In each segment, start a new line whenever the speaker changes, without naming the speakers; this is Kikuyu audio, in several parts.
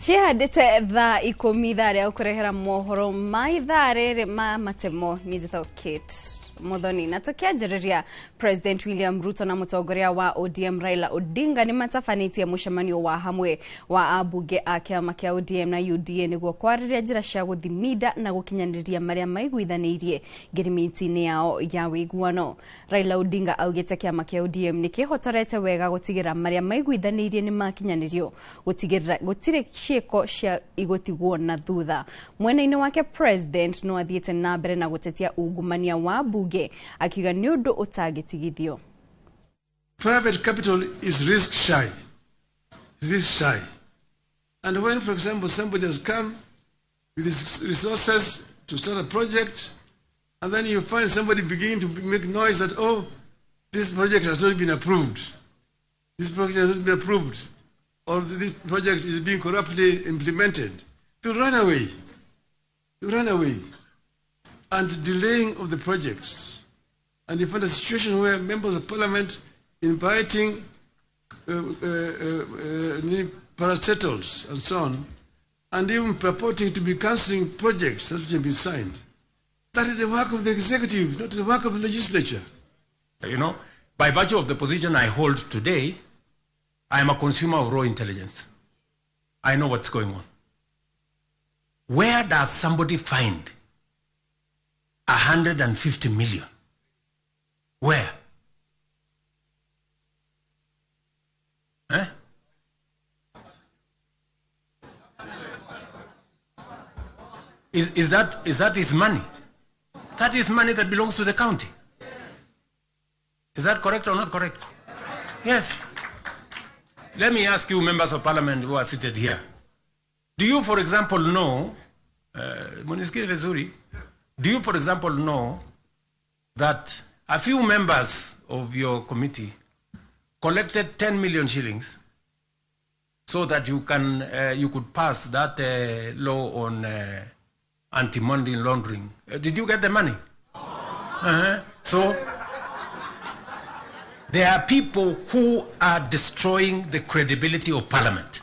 Cihandĩte thaa 10 thaa rĩa gũkũrehera mohoro ma ithaa rĩrĩ ma matemo. Niĩ njĩtagwo Kate Muthoni, na tũkĩanjĩrĩria President William Ruto na mũtongoria wa ODM Raila Odinga nĩ matabanĩtie mũcemanio wa hamwe wa ambunge a kĩama kĩa ODM na UDA nĩguo kwarĩrĩria njĩra cia gũthiminda na gũkinyanĩria marĩa maiguithanĩirie ngirimiti-inĩ yao ya ũiguano. Raila Odinga augĩte kĩama kĩa ODM nĩ kĩhotorete wega gũtigĩrĩra marĩa maiguithanĩirie nĩ makinyanĩrio, gũtigĩrĩra gũtirĩ ciĩko cia igũtigwo na thutha. Mwena-inĩ wake President no athiĩte na mbere na gũtetia ungumania wa mbunge akiuga nĩ ũndũ ũtangĩtigithio.
Private capital is risk shy. Risk shy. And when, for example, somebody has come with his resources to start a project, and then you find somebody beginning to make noise that, oh, this project has not been approved. This project has not been approved. Or this project is being corruptly implemented. To run away. To run away. And delaying of the projects. And you find a situation where members of parliament inviting parastatals and so on, and even purporting to be cancelling projects that have been signed. That is the work of the executive, not the work of the legislature.
You know, by virtue of the position I hold today, I am a consumer of raw intelligence. I know what's going on. Where does somebody find 150 million? Where? Eh? Is that his money? That is money that belongs to the county. Is that correct or not correct? Yes. Let me ask you, members of parliament who are seated here. Do you, for example, know, do you, for example, know that a few members of your committee collected 10 million shillings so that you can you could pass that law on anti-money laundering? Did you get the money? Uh-huh. So there are people who are destroying the credibility of parliament.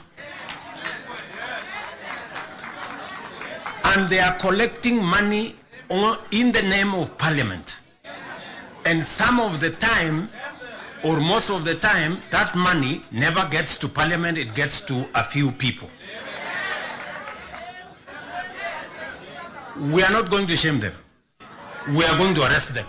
And they are collecting money in the name of parliament. And some of the time, or most of the time, that money never gets to parliament, it gets to a few people. We are not going to shame them. We are going to arrest them.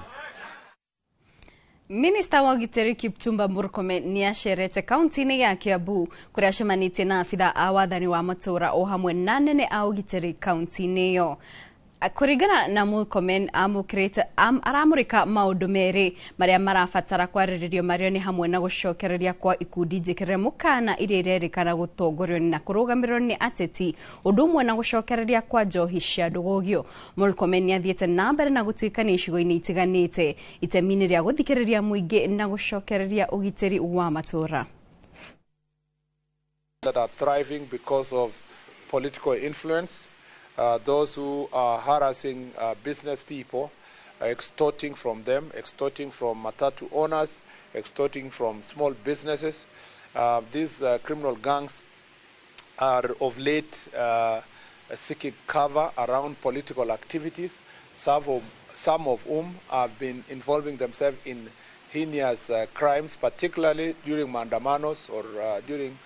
Minista wa Ũgitĩri Kipchumba Murkomen nĩ acerete kaunti-inĩ ya Kiambu kũrĩa acemanĩtie na abitha a wathani wa matũũra o hamwe na anene a ũgitĩri kaunti-inĩ ĩyo. Kũringana na Murkomen, aramũrĩka maũndũ merĩ marĩa marabatara kwarĩrĩrio marĩa nĩ hamwe na gũcokereria kwa ikundi njĩkĩre mũkana iria irerĩkana gũtongorio na kũrũgamĩrĩrwo nĩ ateti, ũndũ ũmwe na gũcokereria kwa njohi cia ndũgũgio. Murkomen nĩ athiĩte na mbere na gũtuĩkania icigo-inĩ itiganĩte itemi-inĩ rĩa gũthikĩrĩria mũingĩ na gũcokereria ũgitĩri wa matũũra.
That are thriving because of political influence. Those who are harassing business people, extorting from them, extorting from matatu owners, extorting from small businesses. These criminal gangs are of late seeking cover around political activities, some of whom have been involving themselves in heinous crimes, particularly during mandamanos or during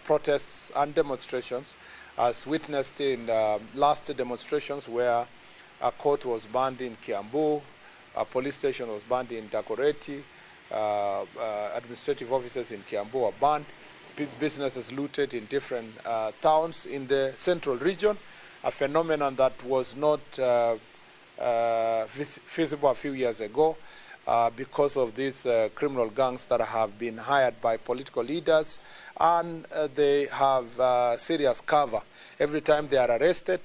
protests and demonstrations, as witnessed in last demonstrations where a court was burned in Kiambu, a police station was burned in Dagoretti, administrative offices in Kiambu were burned, businesses looted in different towns in the central region, a phenomenon that was not feasible a few years ago because of these criminal gangs that have been hired by political leaders, and they have serious cover. Every time they are arrested,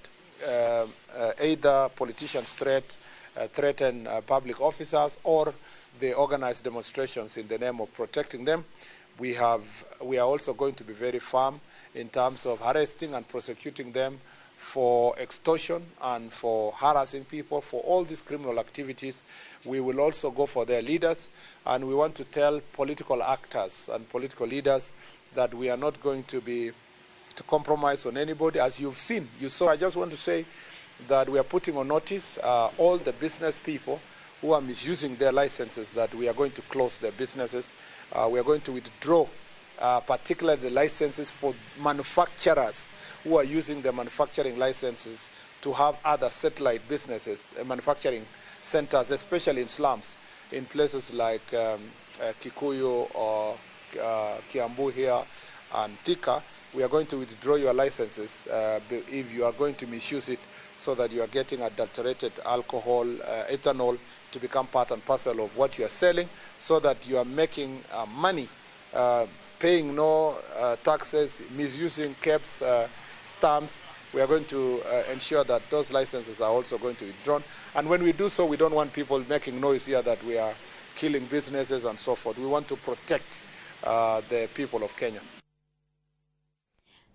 either politicians threaten public officers, or they organize demonstrations in the name of protecting them. We are also going to be very firm in terms of arresting and prosecuting them for extortion and for harassing people, for all these criminal activities. We will also go for their leaders, and we want to tell political actors and political leaders that we are not going to be to compromise on anybody, as you've seen. You saw. I just want to say that we are putting on notice all the business people who are misusing their licenses, that we are going to close their businesses. We are going to withdraw particularly the licenses for manufacturers who are using their manufacturing licenses to have other satellite businesses, manufacturing centers, especially in slums, in places like Kikuyu or Kiambu here and Thika. We are going to withdraw your licenses if you are going to misuse it, so that you are getting adulterated alcohol, ethanol, to become part and parcel of what you are selling, so that you are making money, paying no taxes, misusing caps, stamps. We are going to ensure that those licenses are also going to be withdrawn. And when we do so, we don't want people making noise here that we are killing businesses and so forth. We want to protect the people of Kenya.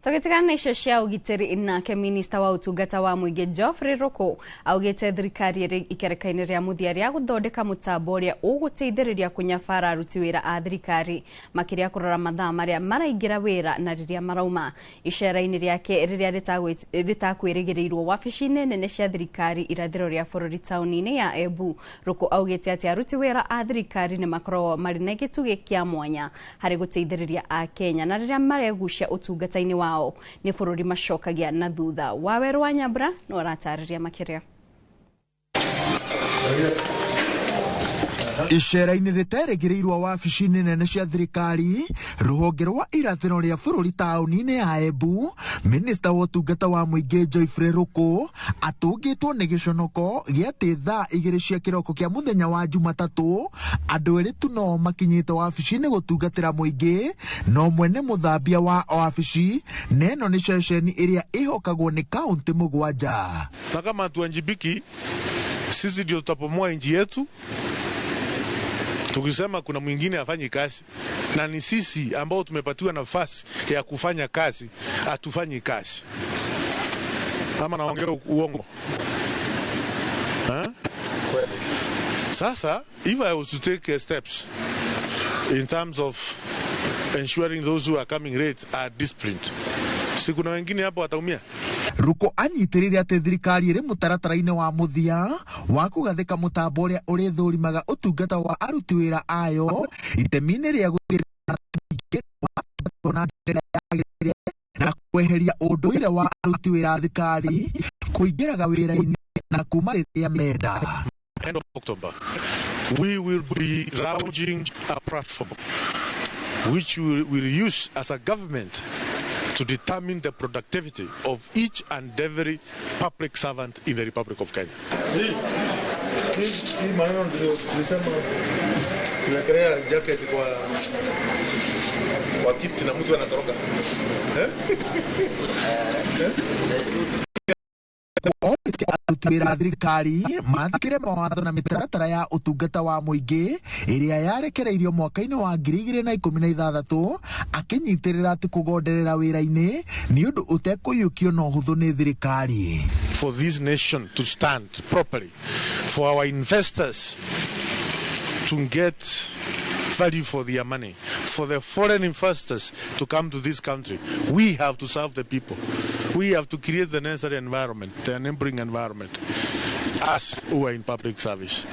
Tũgĩtigana na icio cia ũgitĩri, nake minista wa ũtungata wa mũingĩ Geoffrey Ruku augĩte thirikari ĩrĩ ikereka-inĩ rĩa mũthia rĩa gũthondeka mũtambo ũrĩa ũgũteithĩrĩria kũnyabara aruti wĩra a thirikari, makĩria kũrora mathaa marĩa maraingĩra wĩra na rĩrĩa marauma. Icera-inĩ rĩake rĩrĩa rĩtakwĩrĩgĩrĩirwo wabici-inĩ nene cia thirikari irathĩro rĩa bũrũri taũni-inĩ ya Embu, Ruku augĩte atĩ aruti wĩra a thirikari nĩ makoragwo marĩ na gĩtugĩ kĩa mwanya harĩ gũteithĩrĩria Akenya, na rĩrĩa maregucia ũtungata-inĩ wao nĩ bũrũri macokagia na thutha. Waweru wa Nyambura no aratarĩria makĩria.
Icera-inĩ rĩterĩgĩrĩirwo wabici-inĩ nene cia thirikari rũhonge rwa irathĩro rĩa bũrũri taũni-inĩ ya Embu, minista wa ũtungata wa mũingĩ Geoffrey Ruku atũngĩtwo nĩ gĩconoko gĩa atĩ thaa 2 cia kĩroko kĩa mũthenya wa Jumatatũ andũ erĩ tu no makinyĩte wabici-inĩ gũtungatĩra mũingĩ, no mwene mũthambia wa wabici, na ĩno nĩ ceceni ĩrĩa ĩhokagwo nĩ kaũntĩ 7.
Na kama hatuwajibiki sisi ndio tutapomoa nchi yetu. Tukisema kuna mwingine afanyi kazi, na ni sisi ambao tumepatiwa nafasi ya kufanya kazi, hatufanyi kazi. Ama naongea uongo? Sasa, if I was to take steps in terms of ensuring those who are coming late are disciplined, si kuna wengine hapo wataumia?
Ruku anyitĩrĩire atĩ thirikari ĩrĩ mũtaratara-inĩ wa mũthia wa kũgathĩka mũtambo ũrĩa ũrĩthũrimaga ũtungata wa aruti wĩra ayo itemi-inĩ rĩa gũtigĩrĩra na njĩra yagĩrĩire na kweheria ũndũire wa aruti wĩra a thirikari kũingĩraga wĩra-inĩ na kuma rĩrĩa menda.
End of October, we will be launching a platform which we will use as a government to determine the productivity of each and every public servant in the Republic of Kenya.
Hii maneno ndio tulisema tunakelea jacket kwa kiti na mtu anatoroka.
Aruti wĩra a thirikari mathĩkĩre mawatho na mĩtaratara ya ũtungata wa mũingĩ ĩrĩa yarekereirio mwaka-inĩ wa 2016, akĩnyitĩrĩra atĩ kũgonderera wĩra-inĩ nĩ ũndũ ũtekũiyũkio na ũhũthũ nĩ thirikari.
For this nation to stand properly, for our investors to get value for their money, for the foreign investors to come to this country, we have to serve the people. We have to create the necessary environment, the enabling environment, us who are in public service.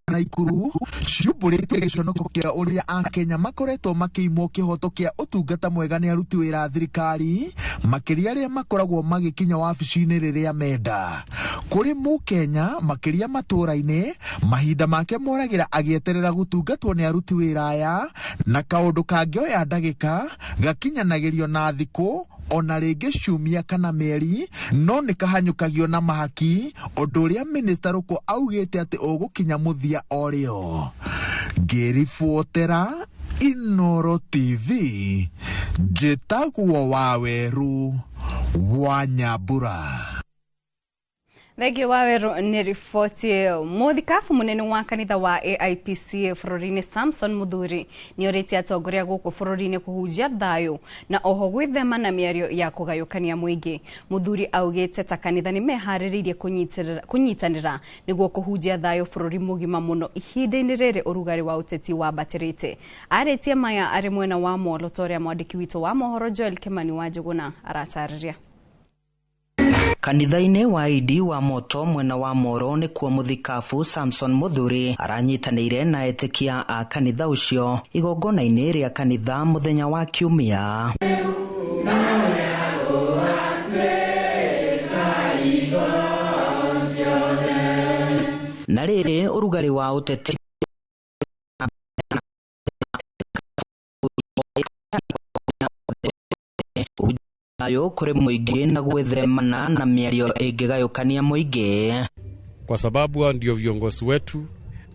Naikuru ciumbũrĩte gĩconoko kĩa ũrĩa Akenya makoretwo makĩimwo kĩhoto kĩa ũtungata mwega nĩ aruti wĩra a thirikari, makĩria arĩa makoragwo magĩkinya wabici-inĩ rĩrĩa menda. Kũrĩ mũkenya makĩria matũũra-inĩ, mahinda make moragĩra agĩeterera gũtungatwo nĩ aruti wĩra aya, na kaũndũ kangĩoya ndagĩka gakinyanagĩrio na thikũ ona rĩngĩ ciumia kana mĩeri, no nĩ kahanyũkagio na mahaki, ũndũ ũrĩa minista Ruku augĩte atĩ ũgũkinya mũthia o rĩo. Ngĩribotera Inooro TV, njĩtagwo Waweru wa Nyambura.
Thengio Waweru nĩ riboti ĩyo. Mũthikabu mũnene wa kanitha wa AIPCA bũrũri-inĩ Samson Muthuri nĩ orĩtie atongoria gũkũ bũrũri-inĩ kũhunjia thayũ na oho gwĩthema na mĩario ya kũgayũkania mũingĩ. Muthuri augĩte ta kanitha nĩ meharĩrĩirie kũnyitanĩra nĩguo kũhunjia thayũ bũrũri mũgima mũno ihinda-inĩ rĩrĩ ũrugarĩ wa ũteti wambatĩrĩte. Arĩtie maya arĩ mwena wa Molo ta ũrĩa mwandĩki witũ wa mohoro Joel Kimani wa Njũgũna aratarĩria.
Kanitha-inĩ wa Idi wa Moto mwena wa Moro nĩkuo mũthikabu Samson Muthuri aranyitanĩire na etĩkia a kanitha ũcio igongona-inĩ rĩa kanitha mũthenya wa Kiumia. Na rĩrĩ ũrugarĩ wa ũteti thayũ kũrĩ mũingĩ na gwĩthemana na mĩario ĩngĩgayũkania mũingĩ.
Kwa sababu hao ndio viongozi wetu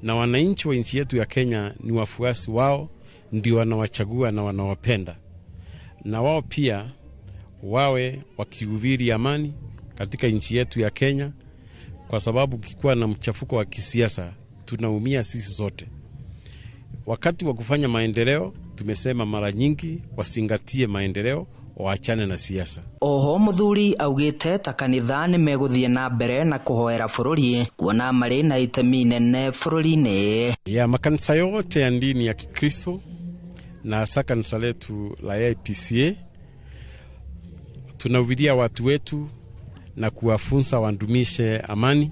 na wananchi wa nchi yetu ya Kenya ni wafuasi wao, ndio wanawachagua na wanawapenda, na wao pia wawe wakihubiri amani katika nchi yetu ya Kenya, kwa sababu kikuwa na mchafuko wa kisiasa tunaumia sisi zote. Wakati wa kufanya maendeleo, tumesema mara nyingi wasingatie maendeleo, waachane na siasa.
Oho Muthuri augite ta kanitha nĩ megũthiĩ na mbere na kũhoera bũrũri kuona marĩ na itemi nene bũrũri-inĩ.
Ya makanisa yote ya dini ya Kikristo na hasa kanisa letu la AIPCA tunahubiria watu wetu na kuwafunza wadumishe amani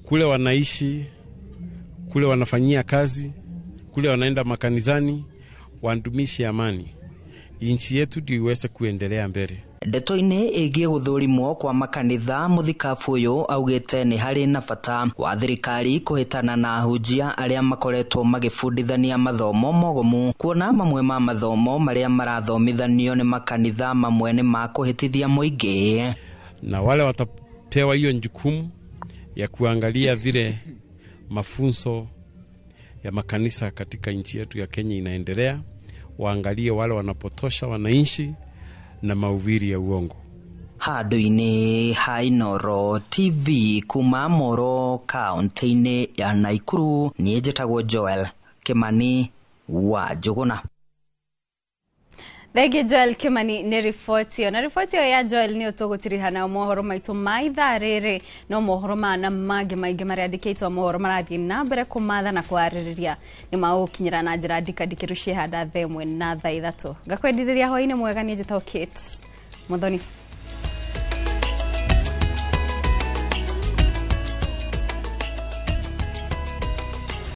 kule wanaishi, kule wanafanyia kazi, kule wanaenda makanisani, wadumishe amani nchi yetu ndio iweze kuendelea mbele.
Ndeto-inĩ ĩgiĩ gũthũrimwo kwa makanitha mũthikabu ũyũ augĩte nĩ harĩ na bata wa thirikari kũhĩtana na ahunjia arĩa makoretwo magĩbundithania mathomo mogomu, kuona mamwe ma mathomo marĩa marathomithanio nĩ makanitha mamwe nĩ ma kũhĩtithia mũingĩ.
Na wale watapewa hiyo jukumu ya kuangalia vile mafunzo ya makanisa katika nchi yetu ya Kenya inaendelea, waangalie wale wanapotosha wananchi na mahubiri ya uongo.
Handũ-inĩ ha Inooro TV kuma Moro kaunti-inĩ ya Naikuru, niĩ njĩtagwo Joel Kimani wa Njũgũna.
Thengi Joel Kimani nĩ riboti ĩyo. Na riboti ĩyo ya Joel nĩyo tũgũtiriha nayo mohoro maitũ ma ithaa rĩrĩ, no mohoro maya na mangĩ maingĩ marĩa andĩkĩtwo mohoro marathiĩ na mbere kũmatha na kwarĩrĩria nĩ magũkinyĩra na njĩra ndikandikĩru ciĩhanda thaa 1 na thaa 3. Ngakwendithĩria hwaĩ-inĩ mwega, niĩ njĩtagwo Kate Muthoni.